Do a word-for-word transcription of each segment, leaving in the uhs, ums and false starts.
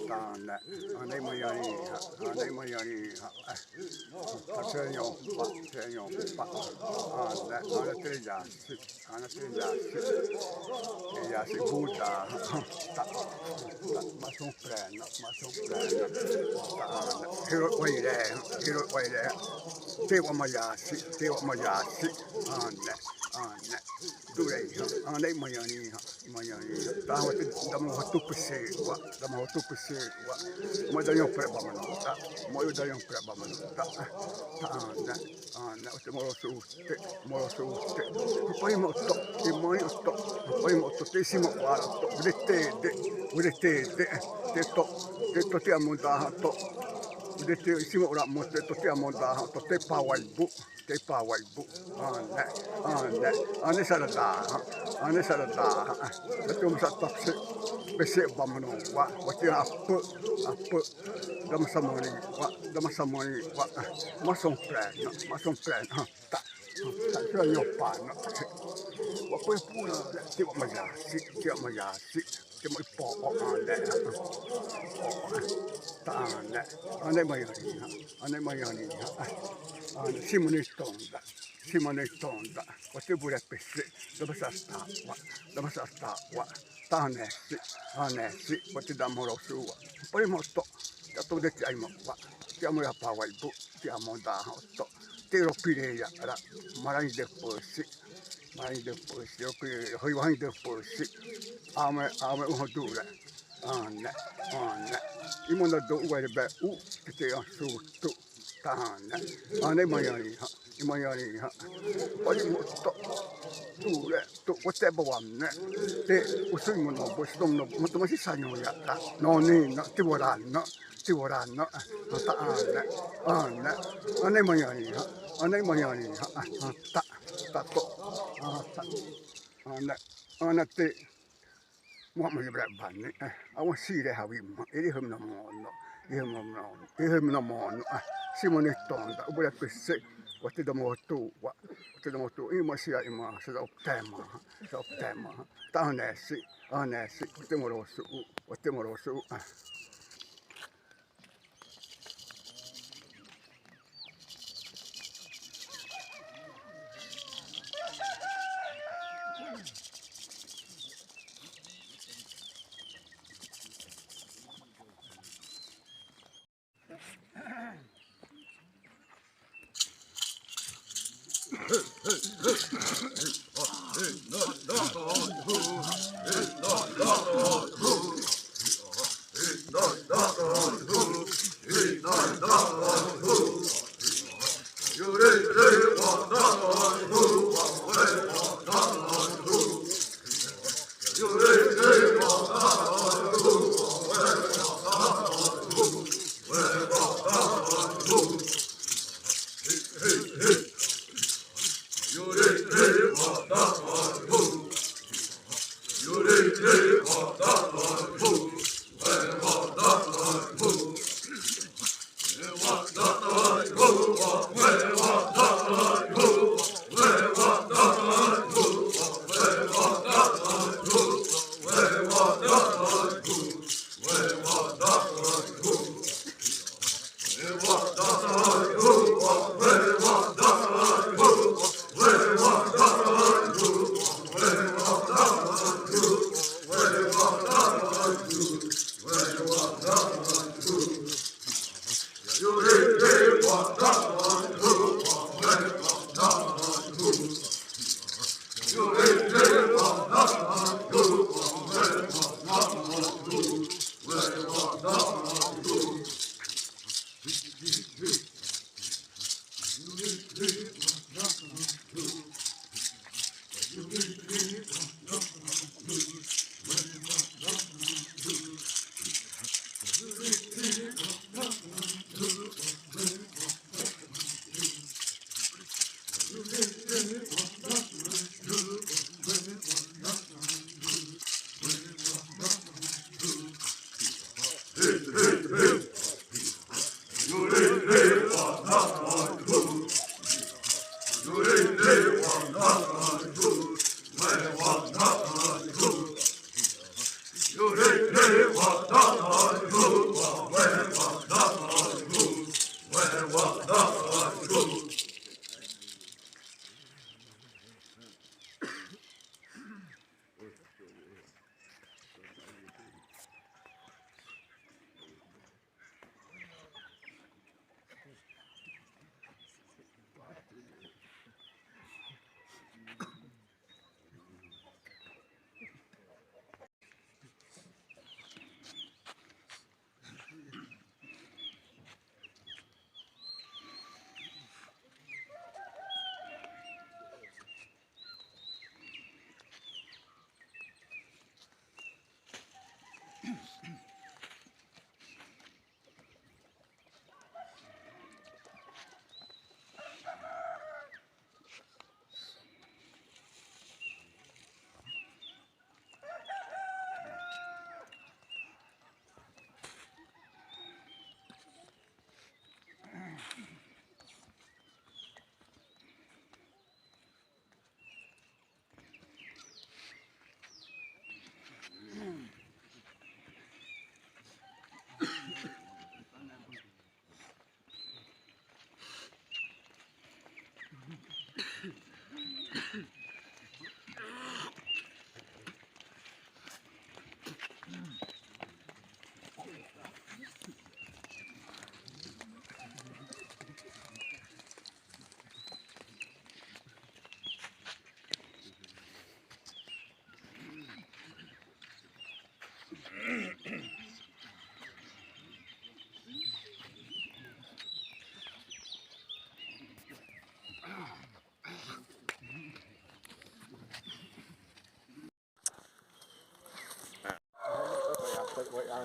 Ãne, ãne ma ĩma hã, ãne ma ĩma hã, eh. Taxeio pa, taxeio pa. Ãne, ãne te zasi, ãne te zasi. Zasi buda, ta, ta, ma são prena, ma são prena. Ãne, hiro wairé, hiro wairé. Te wa ma zasi, te wa ma zasi. Ãne, ãne. Duré hã, ãne ma ĩma hã. Ĩma hã, ta wa te dama hã tupese wa, dama hã tupese wa. Mo da ĩma pré bâ mono ta, mo da ĩma pré bâ mono ta. Ta ãne, ãne, oto morosu te, morosu te. Parimhã oto, ĩma oto, parimhã oto, te sima wara oto, ude te de, ude te de, te to, te to te amo da hã oto. Ude te sima wara mo te to te amo da hã oto, te pa waibu. Te pa waibu. Ãne, ãne, ãne sarada hã, ãne sarada hã. Ãne te ma sa topse, pese bâ mono wa, wa te apâ, apâ. Dama sa mani wa, dama sa mani wa. Ma são prena, ma são prena. Ta, ta, taxeio pa na. Wa pura, te wa ma zasi, te wa ma zasi. Te ma ipo, o, ãne. Ta ãne, ãne ma ĩma hã, ãne ma ĩma hã. Ãne, sima ne tonda, sima ne tonda. Wa te buré pese, dama sa ta wa, dama sa ta wa. Ta ãne si, ãne si, wa te dama horosu wa. Parimhã oto, ta to de te aima wa. Te amo ya pa waibu, te amo da hã oto. Te ro pire ya ra, marĩ depois si. Marĩ depois si, ro pire, hoi wa hã depois si. Ame, ame u hã duré. Ãne, ãne. Imo na do u wa re be u, te te asutu. Ta ãne, ãne ma ĩma hã, ĩma hã. Parimhã oto, duré, to, wa te bâ wa ne. Te, usu imo na bâ, usu imo na bâ, ma tô ma si sa nho ya ta. No ni na, te wa ra na, te wa ra na. Ta ãne, ãne, ãne ma ĩma hã, ãne ma ĩma hã. Ta, ta to, ta, ãne, ãne te. Wa ma ĩma bâ ne, eh, a wa siré hawi ma, ĩhâimana mono, ĩhâimana mono, ĩhâimana mono, ah, sima ne tonda, uburé pese, wa te dama oto, wa, wa te dama oto, ĩma sia, ĩma sia, za optema, za optema, ta ãne si, ãne si, wa te morosu, wa te morosu, ah.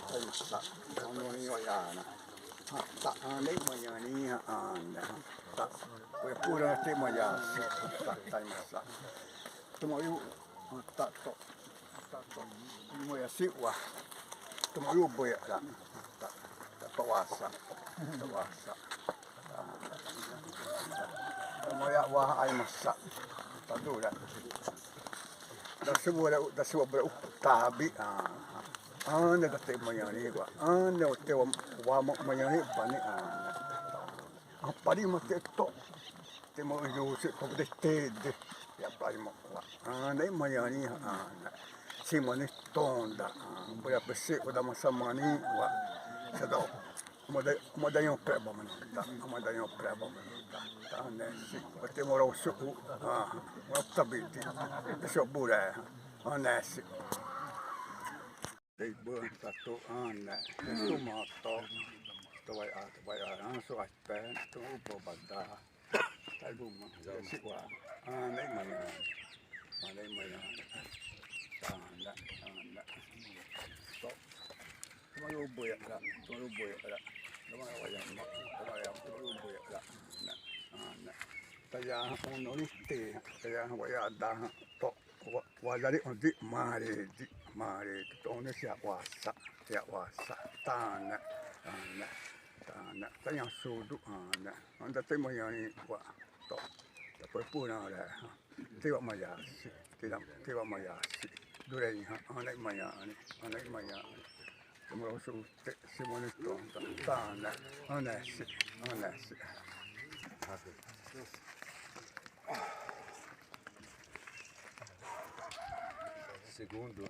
Taimasa, ãne wa ya na. Ha, ta, ãne ma ya ni, ha, ãne, ha, ta. Wa pura te ma ya, sa, ta, taimasa. Toma yu, ha, ta, to, ta, to. Ma ya si wa. Toma yu bo ya ra. Ta, ta, to wa sa. To wa sa. Toma ya wa, ai masa. Ta du ra. Dasiwab'ré, dasiwab'ré uptabi, a, ãne da te ma ya ni wa, ãne wa te wa, wa ma, ma ya ni pa ni, a, a pari ma te to, te ma yo se to de te de, ya pari ma wa, ãne ma ya ni, a, sima ni tonda, a, bura pese wa da ma sa ma ni wa, sa da Amada, amada yõ pré bâ ma ni ta, amada yõ pré bâ ma ni ta, ta nesi, wa te moro su'u, a, wa tabiti, so buré, a nesi. Dei bâ ta to, a ne, to ma to, to vai a, to vai a, a so a pé, to u bâ bâ da. Taibuma, siwa, ãne ma ya, ãne ma ya, ãne, ãne, to, toma yu bo ya ra, toma yu bo ya ra, toma ya wa ya ma, toma ya, toma yu bo ya ra, ãne, ãne, ta ya, ono ni te, ta ya, wa ya da, to, wa, wa ya ri, on di, mare, di, mare, to, ono si ya wa sa, ya wa sa, ta ãne, ãne, ta ãne, ta ya sudu, ãne. Anda te ma ya ni wa to. Ta poi puna re. Te wa ma ya si. Te wa, te wa ma ya si. Duré ni ha. Ãne ma ya ni. Ãne ma ya ni. Te mo su te si mo ni to. Ta, ta na. Ãne si. Ãne si. Segundo.